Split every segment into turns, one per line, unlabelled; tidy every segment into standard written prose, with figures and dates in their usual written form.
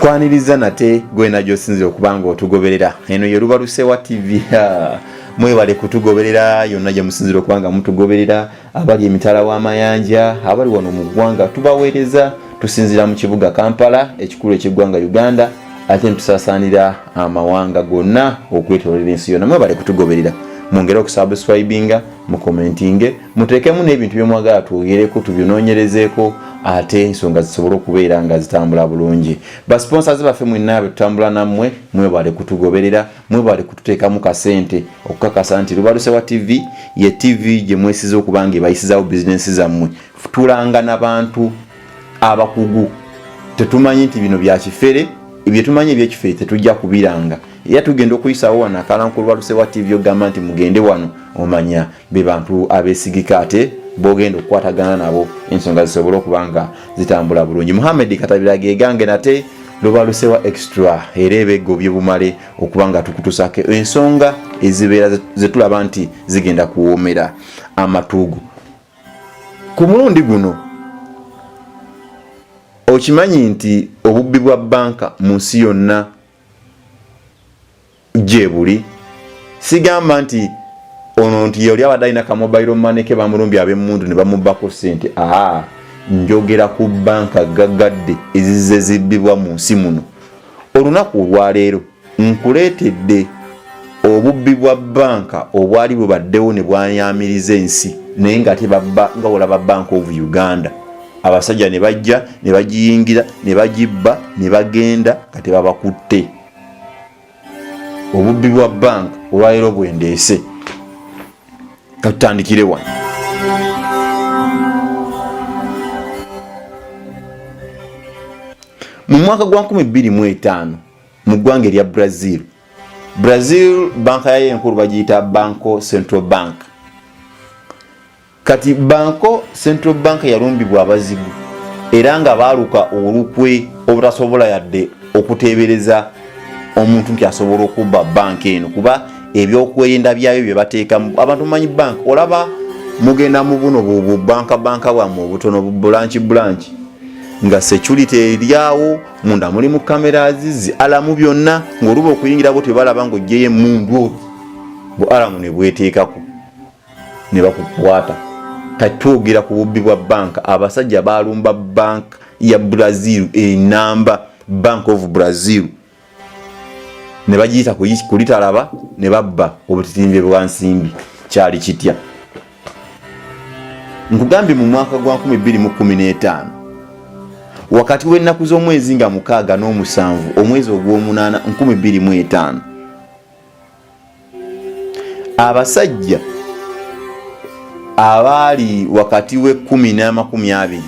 Tukwaniriza nate gwena gyosinzira okuba nga otugoberera. Eno ye Lubalusewa TV. Mwebale kutugoberera yonna gye musinzira okuba nga mutugoberera, abali emitala w'amayanja, abali wano mu ggwanga tubaweereza. Tusinzira mu kibuga Kampala, ekikulu eky'eggwanga Uganda, ate netusaasaanira amawanga gonna okwetolera ensi yonna. Mwebale kutugoberera, mwongere okusubscribinga, mukomentinge, muteekemu n'ebintu byemwagala twogereko, tubinoonyerezeeko, ate ensonga zisobole okubeera nga zitambula bulungi. Basponsors baffe mwenna betutambula nammwe, mwebale kutugoberera, mwebale kututeekamu kasente okukakasa nti Lubalusewa TV ye TV gye mwesize okuba nga ebayisizawo bizinensi zammwe. Tulanga n'abantu abakugu, tetumanyi nti bino bya kifere, byetumanyi ebyekifere tetujja kubiranga. Era tugenda okuyisawo wano akalanku Lubalusewa TV ogamba nti mugende wano, omanya be bantu abeesigika ate bogenda okukwatagana nabo ensonga zisobole okuba nga zitambula bulungi. Muhammed Katabira gegange nate Lubalusewa Extra, era ebegobye bumale okuba nga tukutusako ensonga ezibeera zetulaba nti zigenda kuwoomera amatuugo. Ku mulundi guno okimanyi nti obubbi bwa banka mu nsi yonna gyebuli. Sigamba nti ono nti yoli abadde alina ka mobile money ke bamulumbye ab'emmundu ne bamubbako ssente. Aa, njogera ku banka gaggadde ezizze zibbibwa mu nsi muno. Olunaku olwaleero nkuleetedde obubbi bwa banka obwali bubaddewo ne bwayamiriza ensi, naye nga ate babba nga olaba Bank of Uganda, abasajja ne bajja ne bagiyingira ne bagibba ne bagenda nga tebabakutte. Obubbi bwa banka olwaleero bwendeese, katutandikire wano. Mu mwaka gwa 2005 mu ggwanga erya Brazil, Brazil banka yayo enkulu bagiyita Banco Central Bank. Kati Banco Central Bank yalumbibwa abazigu era nga baaluka olukwe obutasobola yadde okuteebereza omuntu nti asobola okubba banka eno, kuba ebyokwerinda byayo bye bateekamu abantu. Mumanyi banka, olaba mugenda mu buno bubanka banka bwammwe obutono, bubulanki bulanki, nga security eryawo munda, mulimu cameras, zi alamu byonna, ng'oluba okuyingirako tebalaba ng'oggyeyo emmundu, olwo bu alamu ne bweteekako ne bakukwata. Kati twogera ku bubbi bwa banka. Abasajja baalumba banka ya Brazil enamba, Bank of Brazil, ne bagiyita kulitalaba ne babba obutitimbe bwa nsimbi. Kyali kitya? Nkugambye, mu mwaka gwa 2015, wakati w'ennaku z'omwezi nga 6 n'omusanvu omwezi ogw'omunaana 2005, abasajja abaali wakati w'ekumi n'amakumi abiri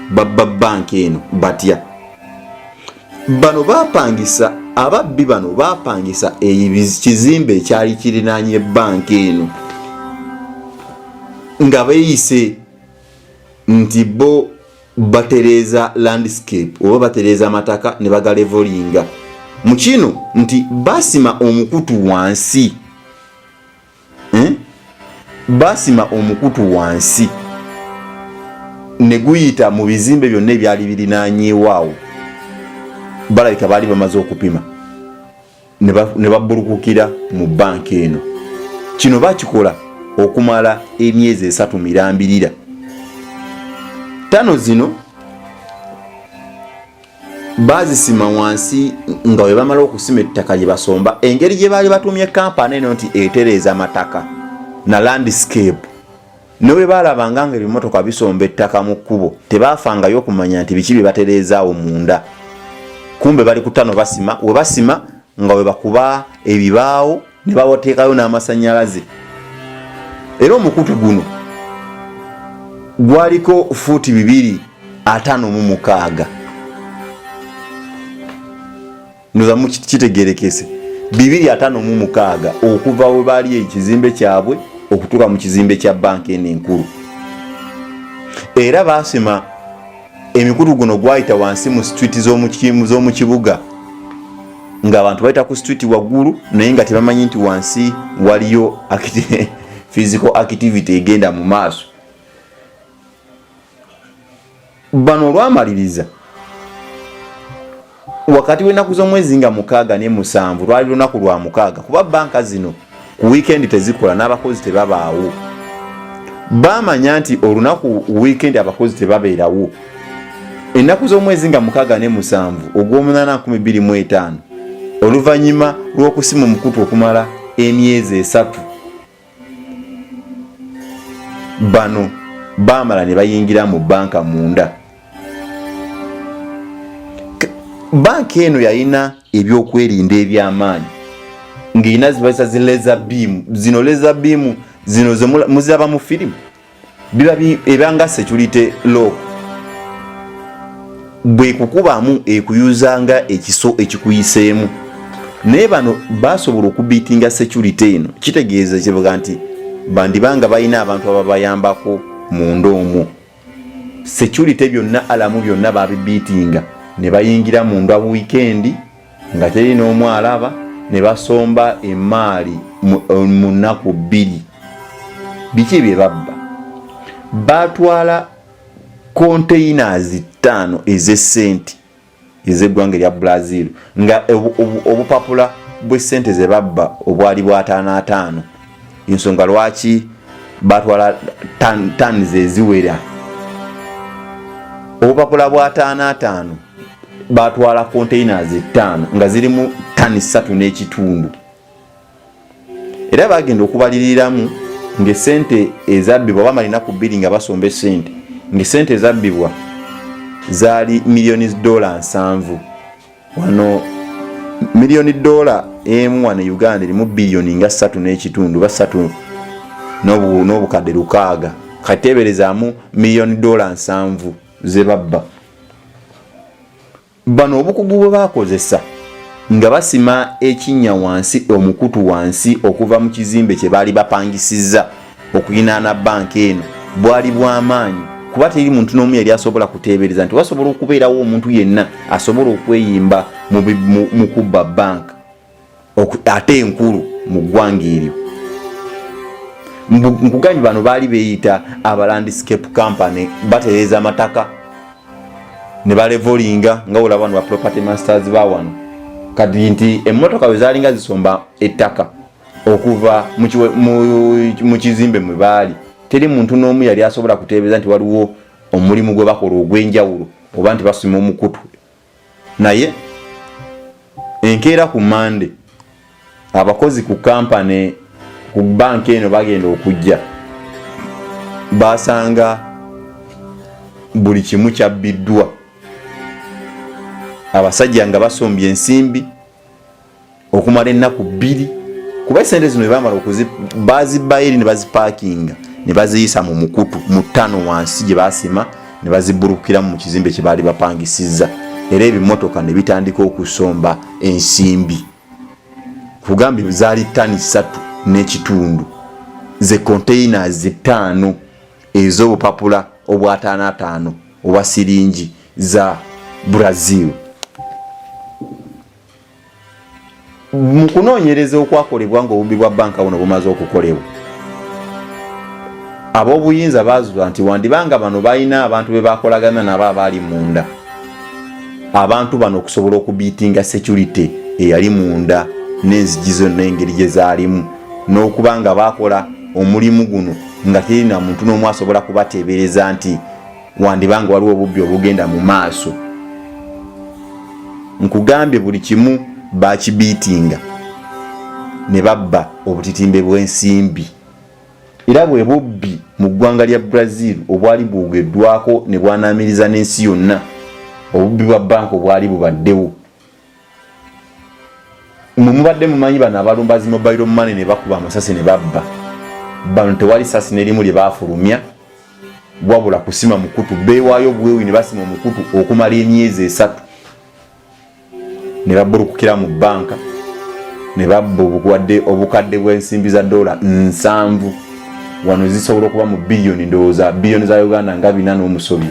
babba banka eno. Batya? Bano bapangisa, ababbi bano bapangisa ekizimbe ekyali kirinaanye banka eno, nga beeyise nti bo batereeza landscape oba batereeza amataka ne bagalevolinga. Mu kino nti basima omukutu wansi, eh? Basima omukutu wansi ne guyita mu bizimbe byonna ebyali birinaanyeewo awo. Balabika baali bamaze okupima ne babbulukukira mu banka eno. Kino bakikola okumala emyezi 3 mirambirira. Tano zino bazisima wansi, nga bwe bamala okusima ettaka lye basomba, engeri gye baali batumye kampani eno nti etereeza amataka na landscape, ne bwe baalabanga nga ebimotoka bisomba ettaka mu kkubo, tebaafangayo okumanya nti biki bye batereezaawo munda. Kumbe bali ku ttano basima, we basima nga we bakuba ebibaawo ne bawateekayo n'amasannyalaze. Era omukutu guno gwaliko fuuti 256. Ndoza kitegerekese, 256 okuva we baali ekizimbe kyabwe okutuuka mu kizimbe kya banka eno enkulu. Era baasima emikutu guno gwayita wansi mu street z'omu kibuga, ng'abantu bayita ku street waggulu, naye nga tebamanyi nti wansi waliyo physical activity egenda mu maaso. Bano olwamaliriza Wakati w'ennaku z'omwezi nga 6 ne 7, lwali lunaku lwa 6, kuba banka zino ku wiikendi tezikola n'abakozi tebabaawo. Bamanya nti olunaku wiikendi abakozi tebabeerawo. Ennaku z'omwezi nga 6 ne 7 ogw'omunaana 2005, oluvannyuma lw'okusima omukutu okumala emyezi 3, bano baamala ne bayingira mu banka munda. Banka eno yalina ebyokwerinda ebyamaanyi, ng'erina zibaisa zi laser beam. Zino laser beam zino muziraba mu firimu, biba ebanga security lock, bwekukubamu ekuyuzanga ekiso ekikuyiseemu. Naye bano basobola okubiitinga security eno. Kitegeeza kivuga nti bandibanga balina abantu ababayambako munda omwo. Security byonna, alarm byonna babibiitinga ne bayingira munda wiikendi nga teri n'omu alaba, ne basomba emaali mu nnaku 2. Biki bye babba? Batwala containers 5 ez'essente ez'eggwanga erya Brazil, nga obupapula bw'essente ze babba obwali bwa 55. Ensonga lwaki batwala tons eziwera, obupapula bwa 55, batwala containers 5 nga zirimu tani 3.5. Era bagenda okubaliriramu ng'essente ezabbibwa, bamala ennaku 2 nga basomba essente, ng'essente ezabbibwa zaali miliyoni dola 70. Wano miliyoni dola emu wano e Uganda erimu biliyoni nga 3.5 ba 3 n'obukadde 600. Kateeberezaamu miliyoni dola 70 ze babba. Bano obukugu bwe bakozesa nga basima ekinnya wansi, omukutu wansi okuva mu kizimbe kye baali bapangisizza okuyinaana banka eno, bwali bw'amaanyi, kuba teri muntu n'omu yali asobola kuteebereza nti wasobola okubeerawo omuntu yenna asobola okweyimba mu kubba banka ate enkulu mu ggwanga eryo. Nkugambye, bano baali beeyita aba landscape company, batereeza amataka ne balevolinga nga olaba bano ba property masters ba wano. Kati nti emmotoka bwe zaalinga zisomba ettaka okuva mu kizimbe mwe baali, teri muntu n'omu yali asobola kuteebereza nti waliwo omulimu gwe bakola ogw'enjawulo oba nti basima omukutu. Naye enkeera ku Mande, abakozi ku kampani, ku banka eno, bagenda okujja basanga buli kimu kyabbiddwa, abasajja nga basombye ensimbi okumala ennaku 2. Kuba esente zino bamala bazibbayo eri ne bazipaakinga ne baziyisa mu mukutu mu ttano wansi gye basima ne bazibulukiramu mu kizimbe kye baali bapangisizza, era ebimotoka ne bitandika okusomba ensimbi. Kugambye zaali ttani 3.5, ze containers 5 ez'obupapula obwa 55 obwa siringi za Brazil. Mu kunoonyereza okwakolebwa ng'obubbi bwa banka buno bumaze okukolebwa, ab'obuyinza bazuula nti wandibanga bano balina abantu be bakolagana nabo abaali munda, abantu bano okusobola okubiitinga security eyali munda n'enzigi zonna engeri gye zaalimu, n'okuba nga bakola omulimu guno nga teri na muntu n'omu asobola kubateebereza nti wandibanga waliwo obubbi obugenda mu maaso. Nkugambye, buli kimu bakibiitinga ne babba obutitimbe bw'ensimbi. Era bwe bubbi mu ggwanga lya Brazil obwali bwogeddwako ne bwanaamiriza n'ensi yonna, obubbi bwa banka obwali bubaddewo. Mwe mubadde mumanyi bano abalumba zi mobile money ne bakuba amasasi ne babba, bano tewali sasi n'erimu lye baafulumya, wabula kusima mukutu. Beewaayo bwewi ne basima omukutu okumala emyezi 3 ne babulukukira mu banka ne babba obuwadde obukadde bw'ensimbi za dola 70. Wano zisobola okuba mu biliyoni, ndowooza biliyoni za Uganda nga 4 n'omusobi,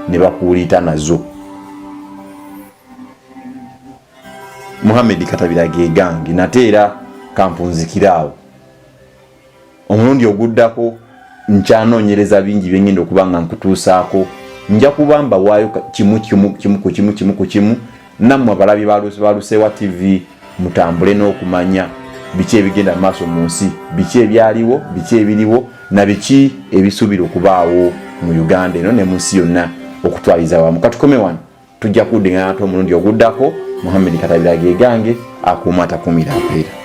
ne bakuuliita nazo. Muhammed Katabira gegange nate era kampunzikire awo. Omulundi oguddako nkyanoonyereza bingi byengenda okuba nga nkutuusaako. Nja kuba mbawaayo kimu kimu, kimu ku kimu, kimu ku kimu. Nammwe abalabi ba Lusewa TV, mutambule n'okumanya biki ebigenda mu maaso mu nsi, biki ebyaliwo, biki ebiriwo, na biki ebisuubira okubaawo mu Uganda eno ne mu nsi yonna okutwaliza wamu. Katukome wano, tujja kuddingana ate omulundi oguddako. Muhammed Katabira gegange, akuuma atakuumira mpeera.